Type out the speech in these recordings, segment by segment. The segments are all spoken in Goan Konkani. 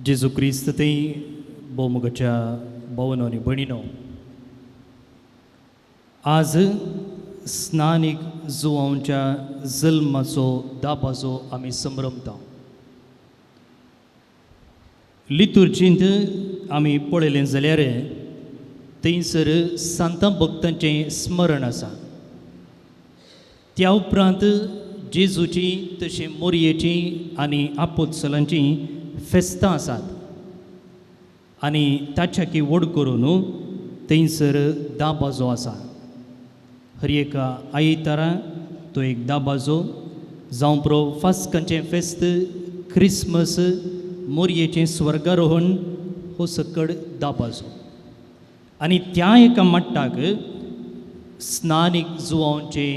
जेजू क्रिस्त थंय भोवमुखाच्या भोवनो आनी भयणीनो, आज स्नानीक जुवांच्या जल्माचो दाबाचो आमी संभ्रमता. लितुर्जींत आमी पळयलें जाल्यार थंयसर सांतां भक्तांचें स्मरण आसा. त्या उपरांत जेजूची तशें मोरयेची आनी आपोत्सलांची फेस्तां आसात आनी ताच्याकी व्हड करून थंयसर दाबाजो आसा. हर एका आयतारा तो एक दाबाजो जावं प्रो फास्कांचें फेस्त, क्रिसमस, मोरयेचें स्वर्गारोहण हो सकड दाबाजो. आनी त्या एका मट्टाक स्नानीक जुवांचे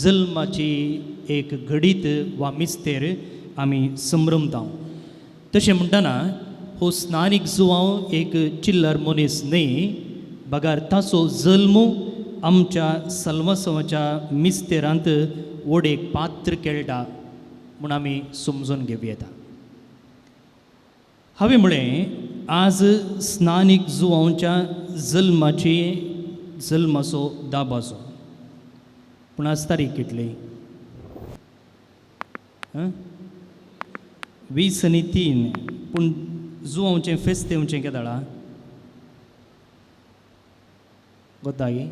जल्माची एक घडीत वा मिस्तेर आमी संभ्रमता. तशें म्हणटना हो स्नानीक जुवांव एक चिल्लर मनीस न्हय, बगार ताचो जल्म आमच्या सल्वासवाच्या मिस्तेरांत व्हड एक पात्र खेळटा म्हूण आमी समजून घेवं येता. हांवें म्हळें आज स्नानीक जुवांच्या जल्माची जल्माचो दाबाचो, पूण आज तारीख कितली? 20 आनी 3. पूण जुवांचें फेस्त येवचें केदाळा गोतागी?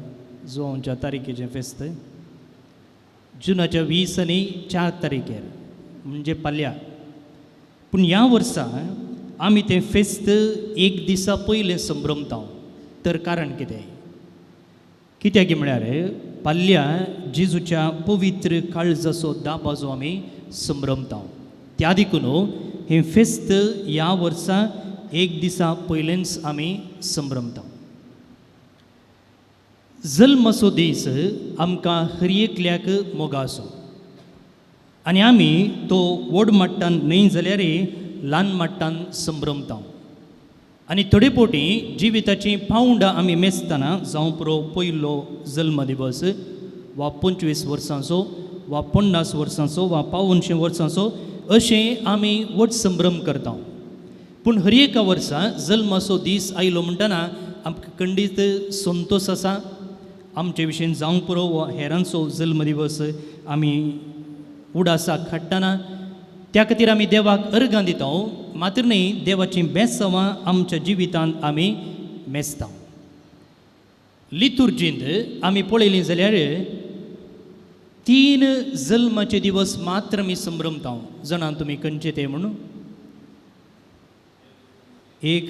जुवांच्या तारखेचें फेस्त जुनाच्या 20 आनी 4 तारखेर, म्हणजे पाल्या. पूण ह्या वर्सा आमी तें फेस्त एक दिसा पयलें संभ्रमता. तर कारण कितें? कित्याक म्हळ्यार पाल्या जेजूच्या पवित्र काळजाचो दाबाजो आमी संभ्रमता. त्या देखून हें फेस्त ह्या वर्सा एक दिसा पयलेंच आमी संभ्रमता. जल्माचो दीस आमकां हर एकल्याक मोगाचो आनी आमी तो व्हड माट्टान न्हय जाल्यार ल्हान माट्टान संभ्रमता. आनी थोडे फावटी जिविताचीं पावंडां आमी मेजतना, जावं पुरो पयलो जल्म दिवस वा 25 वर्सांचो वा 50 वर्सांचो वा 75 वर्सांचो, अशें आमी व्हड संभ्रम करता. पूण हर एका वर्सा जल्माचो दीस आयलो म्हणटना आमकां खंडीत संतोश आसा. आमचे विशीं जावंक पुरो वा हेरांचो जल्म दिवस आमी उडासाक हाडटना त्या खातीर आमी देवाक अर्गां दिता मात्र न्हय, देवाचीं बेसांवां आमच्या जिवितांत आमी मेजता. लितुर्जींत आमी पळयलीं जाल्यार तीन जल्माचे दिवस मात्र आमी संभ्रमता. जाणां तुमी खंयचे ते म्हणून? एक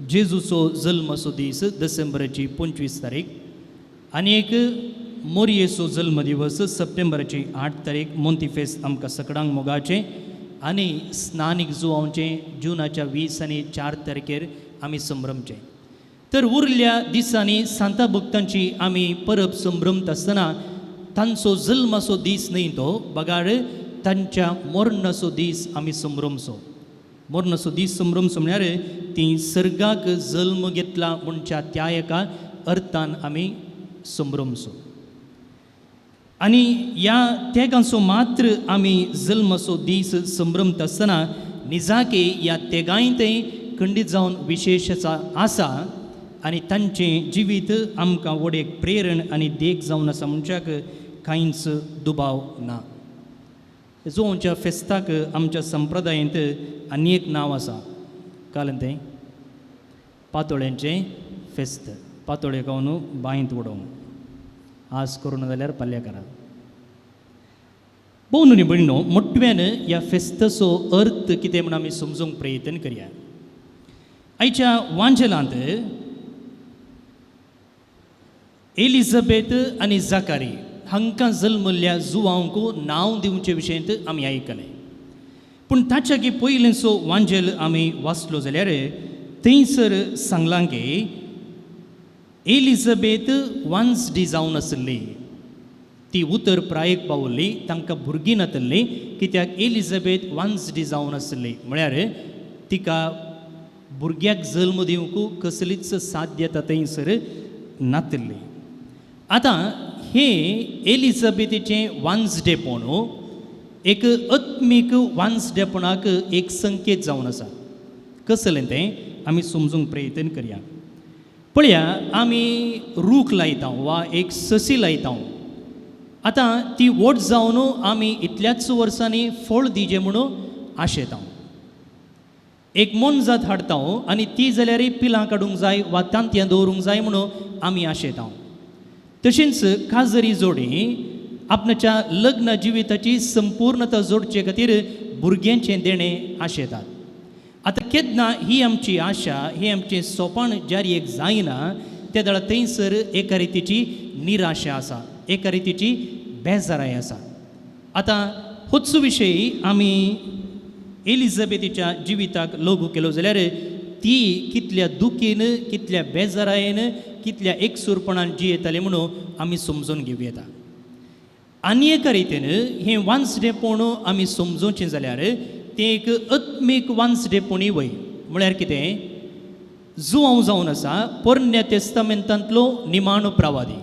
जेजूचो जल्माचो दीस, डिसेंबराची 25 तारीख, आनी एक मोरयेचो जल्म दिवस, सप्टेंबराची 8 तारीख, मोंती फेस्त आमकां सकडांक मोगाचें, आनी स्नानीक जुवांचें जुनाच्या 20 आनी 4 तारखेर आमी संभ्रमचें. तर उरल्या दिसांनी सांता भक्तांची आमी परब संभ्रमता आसतना तांचो जल्माचो दीस न्हय तो, बगार तांच्या मरणाचो दीस आमी संभ्रमचो. मरणाचो दीस संभ्रमचो म्हळ्यार ती सर्गाक जल्म घेतला म्हणच्या त्या एका अर्थान आमी संभ्रमचो. आनी ह्या तेगांचो मात्र आमी जल्माचो दीस संभ्रमता आसतना निजाकी ह्या तेगांय थंय खंडीत जावन विशेश आसा आनी तांचें जिवीत आमकां व्हड एक प्रेरण आनी देख जावन आसा म्हणच्याक कांयच दुबाव ना. जुवांच्या फेस्ताक आमच्या संप्रदायेंत आनी एक नांव आसा. काल तें पातोळ्यांचें फेस्त. पातोळे खावन बांयत उडोवंक आज करूं जाल्यार पाल्या करा. भोव न्हय भयणीनो, मोटव्यान ह्या फेस्ताचो अर्थ कितें म्हूण आमी समजूंक प्रयत्न करया. आयच्या वांजेलांत एलिझाबेथ आनी जाकारी हांकां जल्मल्ल्या जुवांक नांव दिवचे विशयंत आमी आयकलें. पूण ताच्या की पयलेंचो वांजेल आमी वाचलो जाल्यार थंयसर सांगलां की एलिझाबेथ वांजडी जावन आसली. ती उतर प्रायेक पावल्ली, तांकां भुरगीं नातल्लीं, कित्याक एलिझाबेथ वांजडी जावन आसली, म्हळ्यार तिका भुरग्याक जल्म दिवंक कसलीच साध्यता थंयसर नातल्ली. आतां हे एलिझाबेथीचें वांजडेपण एक आत्मीक वांसडेपणाक एक संकेत जावन आसा. कसलें तें आमी समजूंक प्रयत्न करया. पळया, आमी रूख लायता वा एक ससी लायता. आतां ती व्हड जावन आमी इतल्याच वर्सांनी फळ दिजें म्हणून आशेता. एक मोनजात हाडता आनी ती जाल्यार पिलां काडूंक जाय वा तांतयां दवरूंक जाय म्हणून आमी आशेता. तशेंच काजरी जोडी आपणाच्या लग्न जिविताची संपूर्णता जोडचे खातीर भुरग्यांचें देणें आशेतात. आतां केन्ना ही आमची आशा, ही आमचें सोपाण जारयेक जायना ते वेळार थंयसर एका रितीची निराशा आसा, एका रितीची बेजाराय आसा. आतां होच विशय आमी एलिझाबेथीच्या जिविताक लागू केलो जाल्यार ती कितल्या दुखीन, कितल्या बेजारायेन, कितल्या एकसूरपणान जियेताली म्हणून आमी समजून घेवं येता. आनी एका रितीन हें वांसडेपण आमी समजोवचें जाल्यार तें एक आत्मीक वांसडेपणूय वय. म्हळ्यार कितें, जुवांव जावन आसा पोरण्या तेस्तामेंतांतलो निमाणो प्रवादी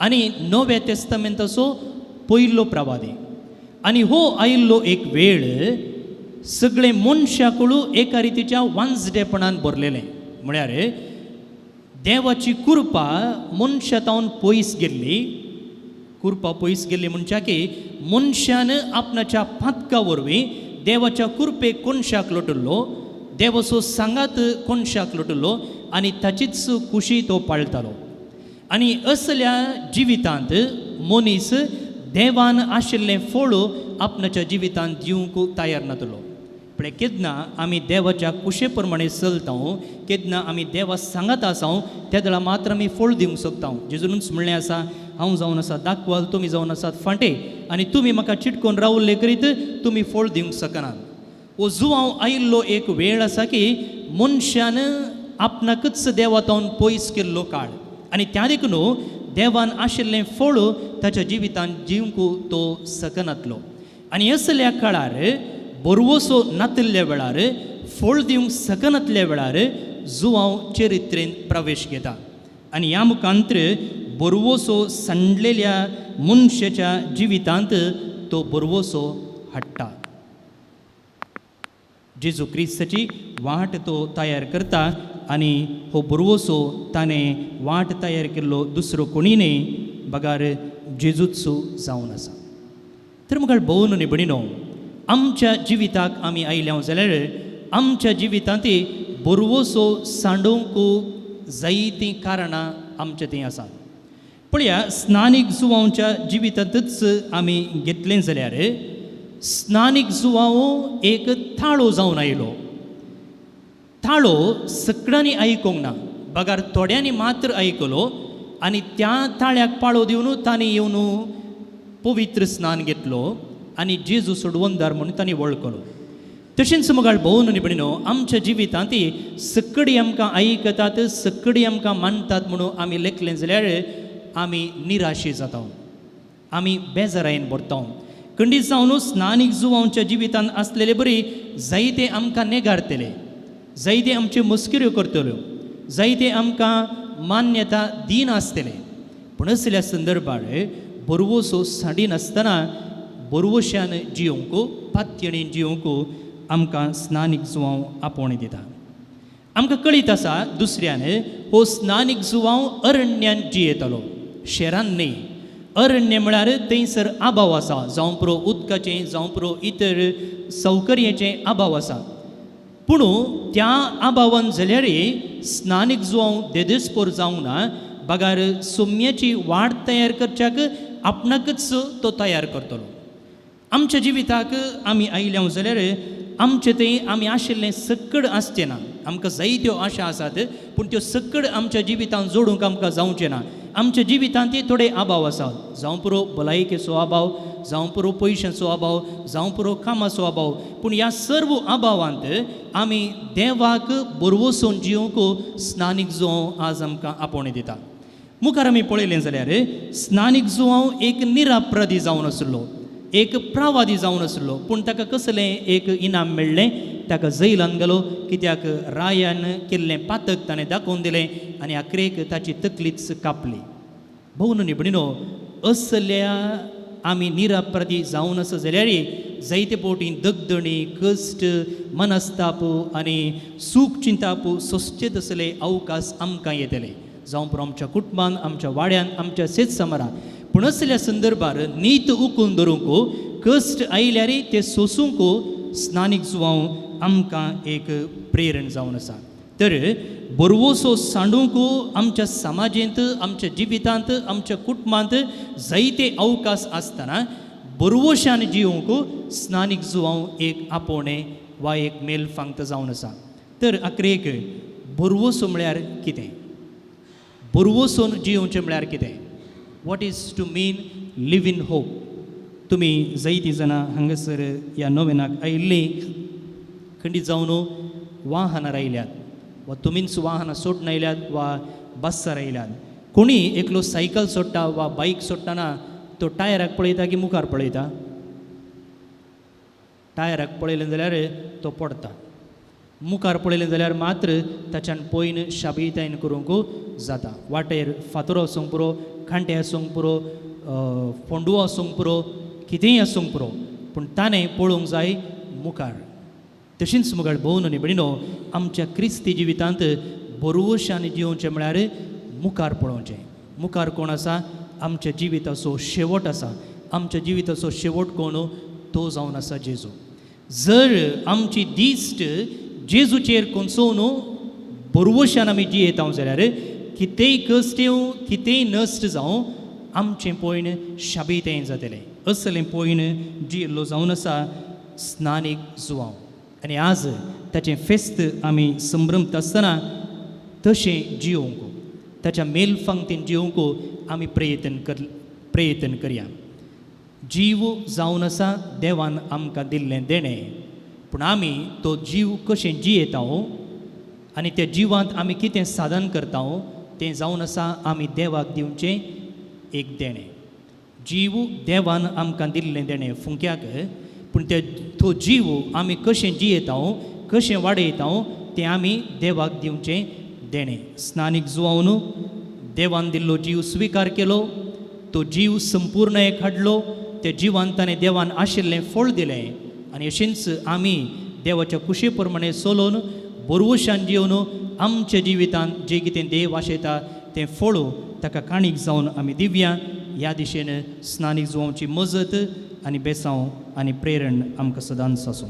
आनी नव्या तेस्तामेंताचो पयलो प्रवादी. आनी हो आयिल्लो एक वेळ सगळे मनशाकडू एका रितीच्या वांसडेपणान भरलेलें. म्हळ्यार देवाची कृपा मनशा तावन पयस गेल्ली. कृपा पयस गेल्ली म्हणच्या की मनशान आपणाच्या पातका वरवीं देवाच्या कृपेक कोनशाक लोटल्लो, देवाचो सांगात कोनशाक लोटल्लो आनी ताचीच खुशी तो पाळटालो. आनी असल्या जिवितांत मनीस देवान आशिल्लें फळ आपणाच्या जिवितांत दिवंक तयार नातलो. पूण केन्ना आमी देवाच्या कुशे प्रमाणे चलता, केन्ना आमी देवा सांगात आसा, त्या वेळार मात्र आमी फळ दिवंक शकता. जेजूनच म्हणलें आसा, हांव जावन आसा दाखवाल, तुमी जावन आसात फांटे, आनी तुमी म्हाका चिटकोन रावल्ले करीत तुमी फळ दिवंक शकनात. हो जुवांव आयिल्लो एक वेळ आसा की मनशान आपणाकच देवा तावन पयस केल्लो काळ आनी त्या देखून देवान आशिल्लें फळ ताच्या जिवितांत जिवंक तो शकनातलो. आनी असल्या काळार बरवसो नातिल्ल्या वेळार, फळ दिवंक शकनातल्या वेळार जुवांव चरित्रेन प्रवेश घेता आनी ह्या मुखांत्र बरवसो सांडलेल्या मनशाच्या जिवितांत तो बरवसो हाडटा. जेजू क्रिस्ताची वाट तो तयार करता आनी हो बरवसो ताणें वाट तयार केल्लो दुसरो कोणी न्ही बगार जेजूच जावन आसा. तर मुखार भोवन न्ही भणिनो, आमच्या जिविताक आमी आयल्या जाल्यार आमच्या जिवितांत बरवसो सांडोवंक जायतीं कारणां आमच्या थंय आसात. पळया, स्नानीक जुवांवच्या जिवितांतच आमी घेतलें जाल्यार स्नानीक जुवांव एक ताळो जावन आयलो. ताळो सगळ्यांनी आयकूंक ना, बगार थोड्यांनी मात्र आयकलो आनी त्या ताळ्याक पाळो दिवन तांणी येवन पवित्र स्नान घेतलो आनी जेजू सोडवंदार म्हणून तांणी वळखलो. तशेंच मुखार भोवन न्ही भणिनो, आमच्या जिवितांत सकडी आमकां आयकतात, सकडी आमकां मानतात म्हणून आमी लेखलें जाल्यार आमी निराशे जाता, आमी बेजारायेन भरता. खंडीत जावन स्नानीक जुवांच्या जिवितांत आसलेले बरी जायते आमकां नेगारतले, जायते आमच्यो मस्किऱ्यो करतल्यो, जायते आमकां मान्यता दिनासतले. पूण असल्या संदर्भार बरवसो सांडिनासतना बरवश्यान जियोंक, पातयणीन जियोंक आमकां स्नानीक जुवांव आपोवणें दिता. आमकां कळीत आसा दुसऱ्यान हो स्नानीक जुवांव अरण्यान जियेतालो, शेरान न्ही. अरण्य म्हळ्यार थंयसर अभाव आसा, जावं पुरो उदकाचें, जावं पुरो इतर सौकर्याचें अभाव आसा. पूण त्या अभावान जाल्यार स्नानीक जुवांव देदेस्पोर जावंक ना, बगार सोम्याची वाट तयार करच्याक आपणाकच तो तयार करतलो. आमच्या जिविताक आमी आयल्या जाल्यार आमचें थंय आमी आशिल्लें सकड आसचें ना. आमकां जायत्यो आशा आसात पूण त्यो सकड आमच्या जिवितांत जोडूंक आमकां जावचें ना. आमच्या जिवितांत थोडे अभाव आसात, जावं पुरो भलायकेचो अभाव, जावं पुरो पयशांचो अभाव, जावं पुरो कामाचो अभाव. पूण ह्या सर्व अभावांत आमी देवाक बरवसून जिवंक स्नानीक जुवांव आज आमकां आपोवणें दिता. मुखार आमी पळयलें जाल्यार स्नानीक जुवांव एक निरापराधी जावन आसलो, एक प्रावादी जावन आसलो. पूण ताका कसलें एक इनाम मेळ्ळें? ताका जैलान घालो, कित्याक रायान केल्लें पातक ताणें दाखोवन दिलें आनी आखरेक ताची तकलीच कापली. भोव न्ही भणिनो, असल्या आमी निरापराधी जावन आसा जाल्यार जायते फावटी दगदणी, कश्ट, मनस्ताप आनी सूख चिंताप सोंसचे तसले अवकाश आमकां येतले, जावं पुरो आमच्या कुटुंबान, आमच्या वाड्यान, आमच्या शेत समारान. पूण असल्या संदर्भार नीत उखून धरूंक, कश्ट आयल्यार ते सोसूंक स्नानीक जुवांव आमकां एक प्रेरण जावन आसा. तर बरवसो सांडूंक आमच्या समाजेंत, आमच्या जिवितांत, आमच्या कुटुंबांत जायते अवकाश आसतना बरवशान जिवंक स्नानीक जुवांव एक आपोवणें वा एक मेल फांगत जावन आसा. तर आखरेक बरवसो म्हळ्यार कितें, बरवसून जियोवचें म्हळ्यार कितें, what is to mean live in hope. तुमी जायतीं जाणां हांगासर ह्या नोवेनाक आयिल्लीं खंडीत जावन वाहनार आयल्यात वा तुमीच वाहनां सोडून आयल्यात वा बस्सार आयल्यात. कोणी एकलो सायकल सोडटा वा बायक सोडटना तो टायराक पळयता की मुखार पळयता? टायराक पळयलें जाल्यार तो पडटा, मुखार पळयलें जाल्यार मात्र ताच्यान पयन शाबीतायन करूंक जाता. वाटेर फातरो आसूंक पुरो, कांटे आसूंक पुरो, फोंडू आसूंक पुरो, कितेंय आसूंक पुरो, पूण ताणें पळोवंक जाय मुखार. तशींच मुखार भोवन आनी भयणीनो, आमच्या क्रिस्ती जिवितांत बरवशान जियोवचें म्हळ्यार मुखार पळोवचें. मुखार कोण आसा? आमच्या जिविताचो शेवट आसा. आमच्या जिविताचो शेवट कोण? तो जावन आसा जेजू. जर आमची दिश्ट जेजूचेर कोसोवन बरवशान आमी जियेता जाल्यार कितेंय कश्ट येवं, कितेंय नश्ट जावं, आमचें पयण शाबीतें जातलें. असलें पयण जियेल्लो जावन आसा स्नानीक जुवांव. आनी आज ताचें फेस्त आमी संभ्रमता आसतना तशें जियोवंक, ताच्या मेलफांगतीन जियोवंक आमी प्रयत्न करया. जीव जावन आसा देवान आमकां दिल्लें देणें, पूण आमी तो जीव कशें जियेता आनी त्या जिवांत आमी कितें साधन करता तें जावन आसा आमी देवाक दिवचें एक देणें. जीव देवान आमकां दिल्लें देणें फुंक्याक, पूण ते तो जीव आमी कशें जियेता, कशें वाडयता तें आमी देवाक दिवचें देणें. स्नानीक जुवावन देवान दिल्लो जीव स्विकार केलो, तो जीव संपूर्ण एक हाडलो, त्या जिवान ताणें देवान आशिल्लें फळ दिलें. आनी अशेंच आमी देवाच्या कुशे प्रमाणे चलोवन बरवशान जिवन आमच्या जिवितांत जें कितें देव आशयता तें फळ ताका काणीक जावन आमी दिवया. ह्या दिशेन स्नानीक जुवांची मजत आनी बेसांव आनी प्रेरण आमकां सदांच आसूं.